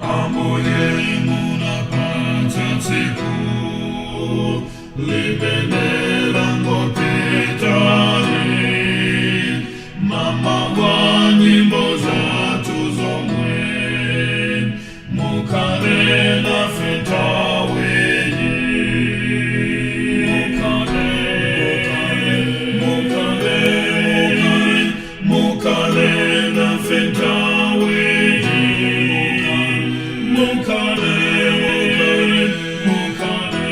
Ambuye munapatsa tsiku limene langopitali, mama wa nyimbo zathu zomwe, mukhale nafe nthawiyi. Mukhale, mukhale, mukhale, mukhale nafe nthawiyi. Mukhale, mukhale, mukhale,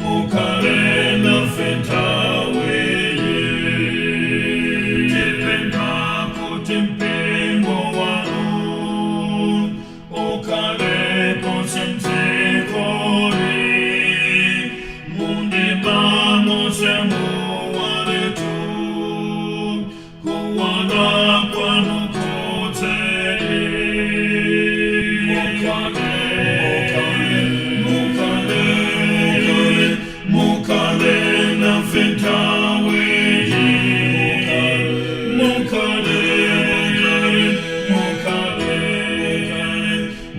mukhale nafe nthawiyi. Tipempha kuti mpingo wanu ukhale ponse m'dzikoli, mumdima monse muwaletu, kuwala kwanu kudzere. Mukhale, mukhale, mukhale, mukhale nafe nthawiyi. Mukhale, mukhale,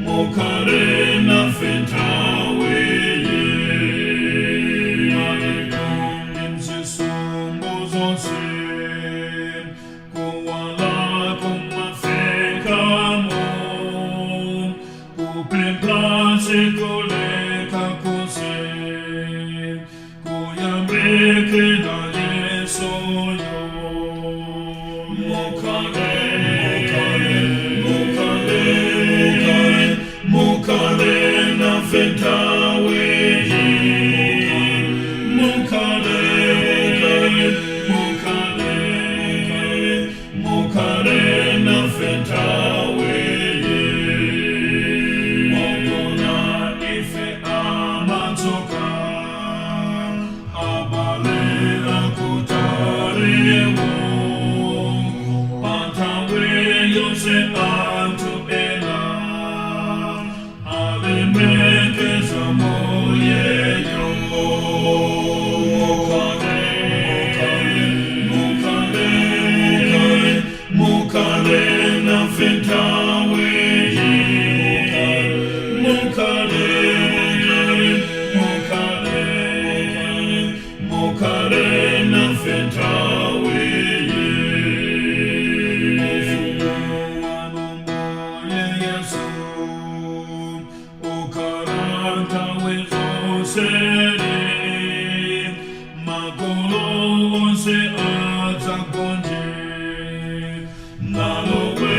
mukhale nafe nthawiyi. Maiko ndi zisumbu zonse kuwala kumafikamo, kupempha sikuleka konse, kuyamikira Yesuyo. Mukhale, mukhale, mukhale, mukhale, mukhale nafe nthawiyi. Mukhale, mukhale, mukhale, mukhale nafe nthawiyi. Mwaona ife amatsoka, abale akutaliwo, panthawi yonse anthu ena alemekeza Mbuyeyo. Mukhale, mukhale, mukhale, mukhale nafe nthawiyi. Mukhale, mukhale, mukhale nafe nthawiyi. Ufumu wanu Mbuye Yesu ukhala nthawi zonse, makolo onse adzagonje nalowe.